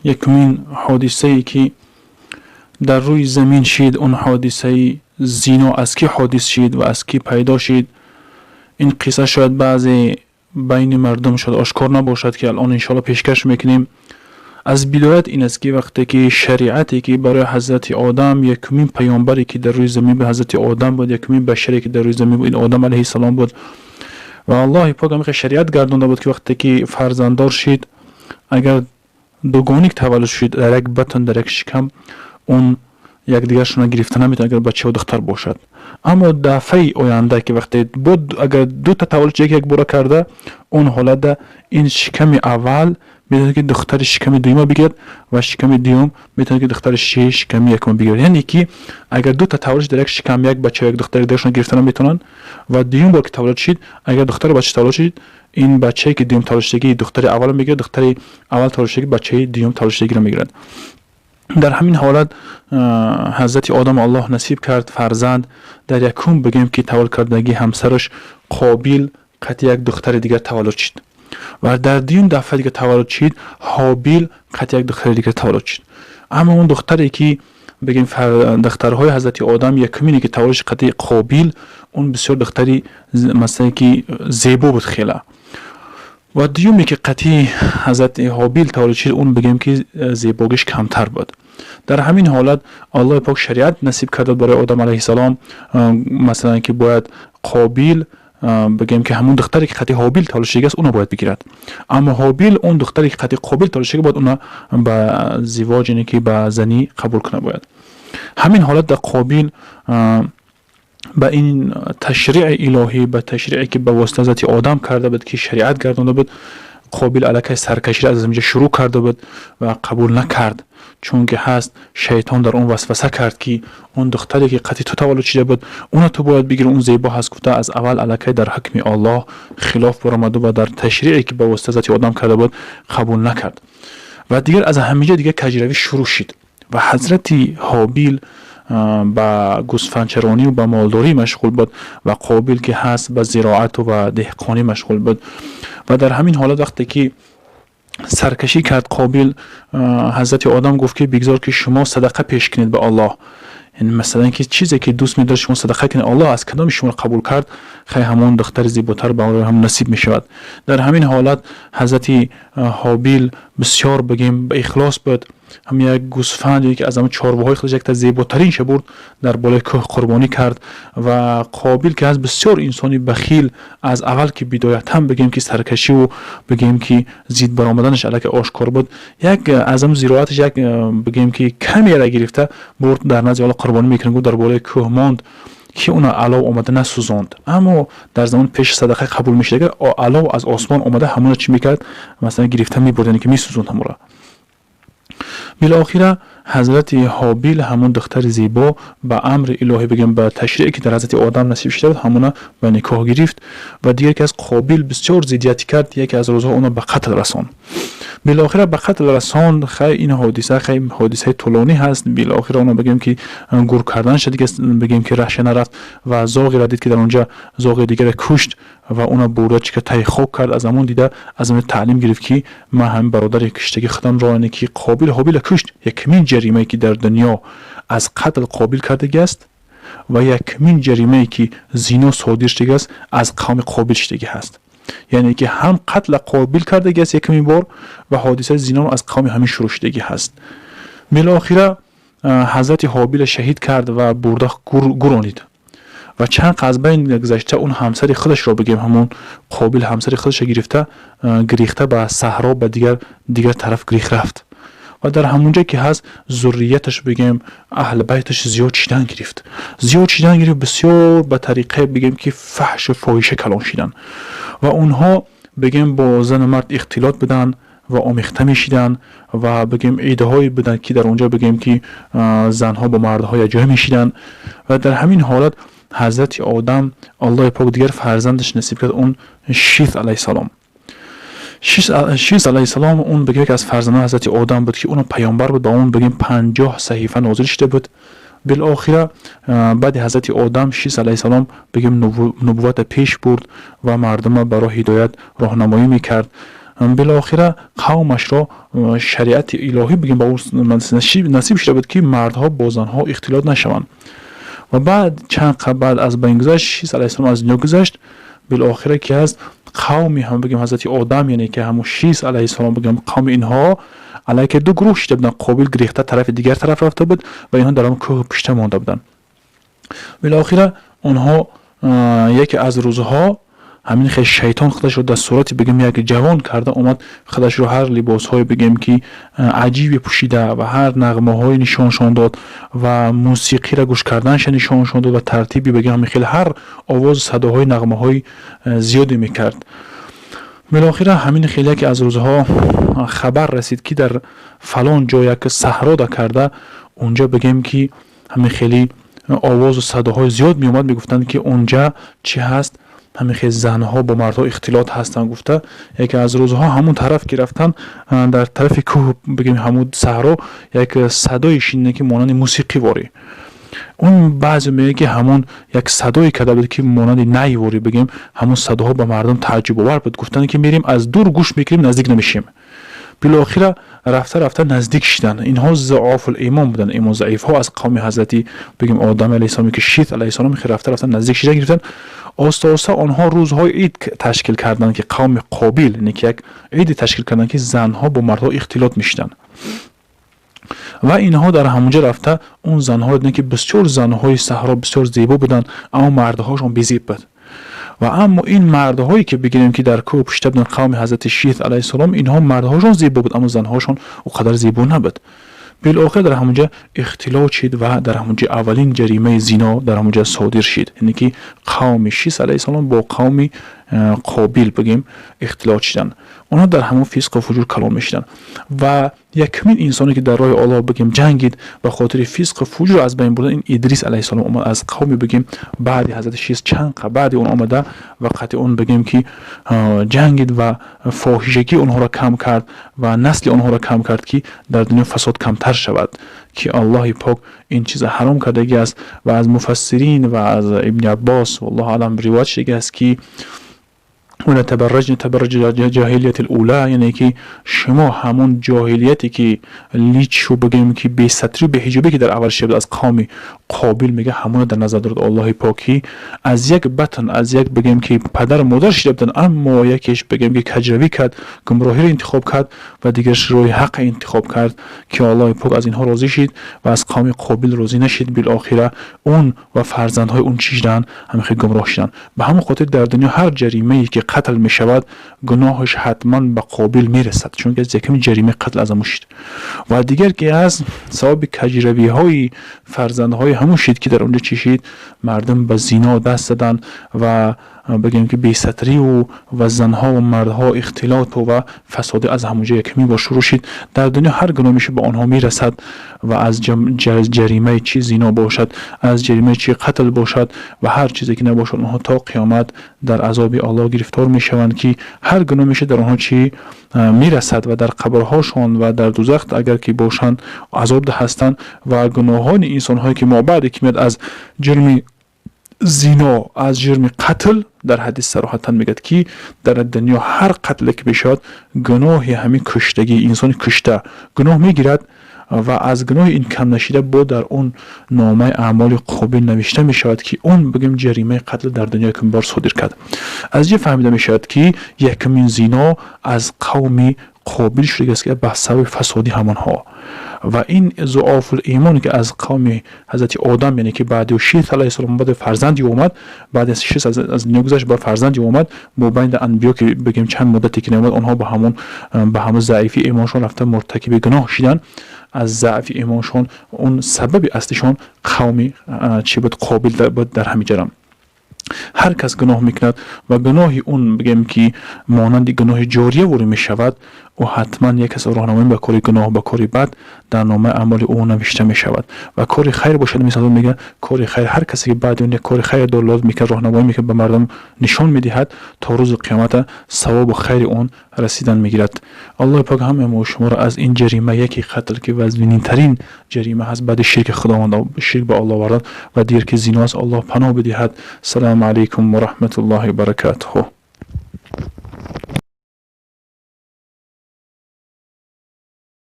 Якумин ҳодисае, ки дар рӯи замин шид, он ҳодисаи зино аз кӣ ҳодис шид ва аз кӣ пайдо шид. Ин қисса шояд баъзе байни мардум шояд ошкор набошад, ки алон иншоалло пешкаш мекунем. Аз бидоят ин аст, ки вақте ки шариате, ки барои ҳазрати Одам, якумин паёмбаре, ки дар рӯи замин буд, ҳазрати Одам буд, якумин башаре, ки дар рӯи замин буд, ин Одам алайҳиссалом буд. Ва Аллоҳи пок ҳамихел шариат гардонда буд, ки вақте ки фарзанддор шид, агар дугоник таваллуд шид дар як батн, дар як шикам, он якдигаршона гирифта наметавонад, агар бачаву духтар бошад. Аммо дафъаи оянда, ки вақте бо агар дута таваллуд як якбора карда, он ҳолатда ин шиками аввал метавонад, ки духтари шиками дуюма бигирад ва шиками дуюм метавонад, ки духтари шиками якума бигирад. Яъне ки агар дута таваллуд дар як шикам, як бача, як духтар, якдигаршона гирифта наметавонанд. Ва дуюм бор ки таваллуд шид, агар духтару бача таваллуд шид, ин бачае, ки дуюм таваллуд шудагӣ, духтари аввалро мегирад, духтари аввал таваллуд шудагӣ бачаи дуюм таваллуд шудагиро мегирад. Дар ҳамин ҳолат ҳазрати Одам Аллоҳ насиб кард фарзанд. Дар якум, бигем, ки таваллуд кардагӣ ҳамсараш Қобил қатъи як духтари дигар таваллуд шид ва дар дуюм дафъа дигар таваллуд шид, Ҳобил қатъи як духтари дигар таваллуд шид. Аммо он духтаре, ки, бигем, духтарҳои ҳазрати Одам якумине, ки таваллуд шид қатъи Қобил, он бисёр духтари, масалан, ки зебо буд хела. Ва дуюме, ки қатъи ҳазрати Ҳобил таваллуд шид, он, бигем, ки зебогиш камтар буд. Дар ҳамин ҳолат Аллоҳи пок шариат насиб карда барои Одам алайҳиссалом, масалан, ки бояд Қобил, бигем, ки ҳамон духтаре, ки қатъи Ҳобил таваллуд шудагиаст, уно бояд бигирад. Аммо Ҳобил он духтаре, ки қатъи Қобил таваллуд шудага, бояд уна ба зивоҷ, яъне ки ба занӣ қабул кунад бояд. Ҳамин ҳолат дар Қобил ба ин ташриъи илоҳӣ, ба ташриъе, ки ба восита ҳазрати Одам карда буд, ки шариат гардонда буд, Қобил аллакай саркаширо аз инҷа шурӯъ карда буд ва қабул накард. Чунки ҳаст, шайтон дар он васваса кард, ки он духтаре, ки қатъи ту таваллуд шида буд, уна ту бояд бигири, он зебо ҳаст, гуфта, аз аввал аллакай дар ҳукми Оллоҳ хилоф баромаду ва дар ташриъе, ки ба восита ҳазрати Одам карда буд, қабул накард. Ва дигар аз ҳаминҷа дигар каҷравӣ шурӯъ шид ва ҳазрати Ҳобил ба гӯсфандчаронию ба молдорӣ машғул буд ва Қобил, ки ҳаст, ба зироату ва деҳқонӣ машғул буд. Ва дар ҳамин ҳолат, вақте ки саркашӣ кард Қобил, ҳазрати Одам гуфт, ки бигзор, ки шумо садақа пеш кунед ба Аллоҳ, яъне, масалан, ки чизе, ки дӯст медоред, шумо садақа кунед. Аллоҳ аз кадоми шуморо қабул кард, хай, ҳамон духтари зеботар барои ҳам насиб мешавад. Дар ҳамин ҳолат ҳазрати Ҳобил бисёр, бигем, ба ихлос буд. Ҳам як гӯсфанд, ки аз ҳамон чорвоҳои худаш якта зеботаринша бурд, дар болои кӯҳ қурбонӣ кард. Ва Қобил, ки ҳаст, бисёр инсони бахил, аз аввал, ки бидоятан, бигем, ки саркашиву, бигем, ки зид баромаданаш аллакай ошкор буд, як аз ҳамн зироаташ як, бигем, ки камера гирифта бурд, дар назди Аллоҳ қурбонӣ мекунад, гуфт, дар болои кӯҳ монд, ки уна алов омада насӯзонд. Аммо дар замони пеш садақа қабул мешуд, агар алов аз осмон омада ҳамона чӣ мекард, масалан, гирифта мебурд, яъне ки месӯзонд ҳамонро. Билохира ҳазрати Ҳобил ҳамон духтари зебо ба амри илоҳӣ, бигем, ба ташриъе, ки дар ҳазрати Одам насиб шуда буд, ҳамона ба никоҳ гирифт. Ва дигар ки аз Қобил бисёр зиддиятӣ кард, яке аз рӯзҳо уно ба қатл расонд. Билохира ба қатл расонд. Хай, ин ҳодиса, хай, ҳодисаи тӯлонӣ ҳаст. Билохира оно, бигем, ки гур кардан шуд, бигем, ки раҳша нарафт ва зоғеро дид, ки дар онҷа зоғи дигаре кушт ва уно бурда чика таи хок кард. Аз ҳамон дида, аз ҳамин таълим гирифт, ки ман ҳамин бародари киштагии худамро, яъне ки Қобил Ҳобила кушт. Якумин ҷаримае, ки дар дунё аз қатл Қобил кардагӣ аст ва якумин ҷаримае, ки зино содир шудагӣ аст, аз қавми Қобил шудагӣ ҳаст. Яъне ки ҳам қатла Қобил кардагӣ аст якумин бор ва ҳодисаи зино аз қавми ҳамин шурӯъ шудагӣ ҳаст. Билохира ҳазрати Ҳобила шаҳид кард ва бурда гуронид. Ва чанд аз байн гузашта, он ҳамсари худашро, бигем, ҳамон Қобил ҳамсари худашро гирифта, гирихта ба саҳро, ба дигар тараф гирих рафт. Ва дар ҳамонҷа, ки ҳаст, зуррияташ, бигем, аҳли байташ зиёд шидан гирифт, зиёд шидан гирифт, бисёр ба тариқае, бигем, ки фаҳшу фоҳиша калон шидан. Ва онҳо, бигем, бо зану мард ихтилот буданд ва омехта мешиданд ва, бигем, идҳое буданд, ки дар онҷо, бигем, ки занҳо бо мардҳо якҷоя мешиданд. Ва дар ҳамин ҳолат ҳазрати Одам Аллоҳи пок дигар фарзандаш насиб кард, он Шис алайҳиссалом. Шис алайҳиссалом, он, бигем, яке аз фарзандони ҳазрати Одам буд, ки он паёмбар буд. Ба он, бигем, 50 саҳифа нозил шуда буд. Билохира баъди ҳазрати Одам Шис алайҳиссалом, бигем, нубуввата пеш бурд ва мардума ба роҳи ҳидоят роҳнамоӣ мекард. Билохира қавмашро шариати илоҳӣ бигем ба ӯ насиб шуда буд, ки мардҳо бо занҳо ихтилот нашаванд. Ва баъд чанд баъд аз байн гузашт, Шис алайҳиссалом аз дунё гузашт. Билохира ки аст қавми ҳам бигем ҳазрати Одам, яъне ки ҳамун Шис алайҳиссалом, бигем қавми инҳо алайки ду гурӯҳ шуда буданд. Қобил гирехта тарафи дигар тараф рафта буд ва инҳо дар он кӯҳ пушта монда буданд. Билохира онҳо яке аз рӯзҳо ҳамин хел шайтон худашро дар сурати бигем як ҷавон карда омад, худашро ҳар либосҳое бигем ки аҷибе пӯшида ва ҳар нағмаҳое нишоншон дод ва мусиқиро гӯш карданша нишоншон дод ва тартиби бигем ҳамин хел ҳар овозу садоҳои нағмаҳои зиёде мекард. Билохира ҳамин хел яке аз рӯзҳо хабар расид, ки дар фалон ҷо як саҳрода карда унҷа бигем ки ҳамин хели овозу садоҳои зиёд меомад. Мегуфтанд, ки унҷа чӣ ҳаст, ҳамин хел занҳо бо мардҳо ихтилот ҳастанд гуфта. Яке аз рӯзҳо ҳамун тараф ки рафтан, дар тарафи кӯҳ бигем ҳамун саҳро як садое шуниданд, ки монанди мусиқӣ ворӣ. Он баъзе мегӯяд, ки ҳамон як садое карда буд, ки монанди най ворӣ бигем. Ҳамун садоҳо ба мардум тааҷҷубовар буд. Гуфтанд, ки мерем, аз дур гӯш мекунем, наздик намешем. Билохира рафта рафта наздик шиданд. Инҳо заофул имон буданд, имон заифҳо аз қавми ҳазрати бигем Одам алайҳиссалом, ки Шит алайҳиссалом. Рафта рафта наздик шида гирифтанд. Оста оста онҳо рӯзҳои ид ташкил карданд, ки қавми Қобил, яъне ки як иде ташкил карданд, ки занҳо бо мардҳо ихтилот мешиданд. Ва инҳо дар ҳамонҷо рафта он занҳоро диданд, ки бисёр занҳои саҳро бисёр зебо буданд, аммо мардҳошон безеб буд. Ва аммо ин мардҳое ки бигирем ки дар кӯҳ пушта буданд, қавми ҳазрати Шит алайҳиссалом, инҳо мардҳошон зебо буд, аммо занҳошон о қадар зебо набуд. Билохир дар ҳамонҷа ихтилот шид ва дар ҳамонҷа аввалин ҷаримаи зино дар ҳамонҷа содир шид, яъне ки қавми Шис алайҳиссалом бо қавми Қобил бигем ихтилот шиданд. Онҳо дар ҳамон фисқу фуҷур калон мешиданд. Ва якумин инсоне ки дар роҳи Аллоҳ бигем ҷангид ба хотири фисқу фуҷур аз байн бурдан, ин Идрис алайҳиссалом омад аз қавми бигем баъди ҳазрати Шис, чанд баъди он омада ва қатъи он бигем ки ҷангид ва фоҳишагии онҳоро кам кард ва насли онҳоро кам кард, ки дар дунё фасод камтар шавад, ки Аллоҳи пок ин чиза ҳаром кардагӣ аст. Ва аз муфассирин ва аз Ибни Аббос, валлоҳу аълам, ривоят шудагӣ аст, ки ولا تبرجن تبرج الجاهلية الأولى, яъне ки шумо ҳамон ҷоҳилияте ки личу бигем ки бесатрию беҳиҷобе ки дар аввал шуда буд аз қавми Қобил, мега ҳамона дар назар дорад Аллоҳи покӣ. Аз як батн, аз як бигем ки падару модар шида буданд, аммо якеш бигем ки каҷравӣ кард, гумроҳиро интихоб кард ва дигараш роҳи ҳаққа интихоб кард, ки Аллоҳи пок аз инҳо розӣ шид ва аз қавми Қобил розӣ нашид. Билохира он ва фарзандҳои он чӣ шуданд? Ҳамин хел гумроҳ шуданд. Ба ҳамон хотир дар дунё ҳар ҷаримае ки қатл мешавад, гуноҳаш ҳатман ба Қобил мерасад, чунки аз яками ҷаримаи қатл аз ҳамун шид. Ва дигар ки аз сабаби каҷравиҳои фарзандҳои ҳамун шид, ки дар онҷо чӣ шид, мардум ба зино даст заданд ва бигем ки бесатриву ва занҳо ва мардҳо ихтилоту ва фасодӣ аз ҳамонҷо якумин бор шурӯъ шид. Дар дунё ҳар гуноҳ меша ба онҳо мерасад ва аз ҷаримаи чи зино бошад, аз ҷаримаи чи қатл бошад ва ҳар чизе ки набошад, онҳо то қиёмат дар азоби Аллоҳ гирифтор мешаванд, ки ҳар гуноҳ меша дар онҳо чӣ мерасад ва дар қабрҳошон ва дар дузах агар ки бошанд, азоб ҳастанд. Ва гуноҳони инсонҳое ки мобаъде ки меяд аз ҷурми зино, аз ҷурми қатл, дар ҳадис сароҳатан мегӯяд, ки дар дунё ҳар қатле ки бишавад, гуноҳи ҳамин куштагӣ инсони кушта гуноҳ мегирад ва аз гуноҳи ин кам нашида бо дар он номаи аъмоли Қобил навишта мешавад, ки он бигем ҷаримаи қатл дар дунё якум бор содир кард. Аз ҷо фаҳмида мешавад, ки якумин зино аз қавми Қобил шудагиаст, ки ба сабаби фасоди ҳамонҳо ва ин зуофул имон, ки аз қавми ҳазрати Одам, яъне ки баъди Шит алайҳиссалом, баъди фарзанди омад, баъди аз Шит аз дунё гузашт, ба фарзанди омад, мобайни анбиё ки бигем чанд муддате ки наомад, онҳо ба ҳамон заифи имоншон рафта муртакиби гуноҳ шиданд. Аз заъфи имоншон он сабаби аслишон қавми чӣ буд? Қобил буд. Дар ҳамин ҷарам ҳар кас гуноҳ мекунад ва гуноҳи он бигем ки монанди гуноҳи ҷория ворид мешавад, ӯ ҳатман як кас роҳнамоӣ ба кори гуноҳ, ба кори бад дар номаи аъмоли ӯ навишта мешавад. Ва кори хайр бошад, мисол мегӯяд, кори хайр, ҳар касе ки баъди он як кори хайр дололат мекунад, роҳнамоӣ мекунад, ба мардум нишон медиҳад, то рӯзи қиёмата савобу хайри он расидан мегирад. Аллоҳи пок ҳамаи мо шуморо аз ин ҷарима, яке қатл, ки вазнинтарин ҷарима ҳаст баъди ширки Худованд, ширк ба Аллоҳ вардан, ва дигар ки зино аст, Аллоҳ паноҳ бидиҳад. Салому алайкум ва раҳматуллоҳи ва баракатуҳу.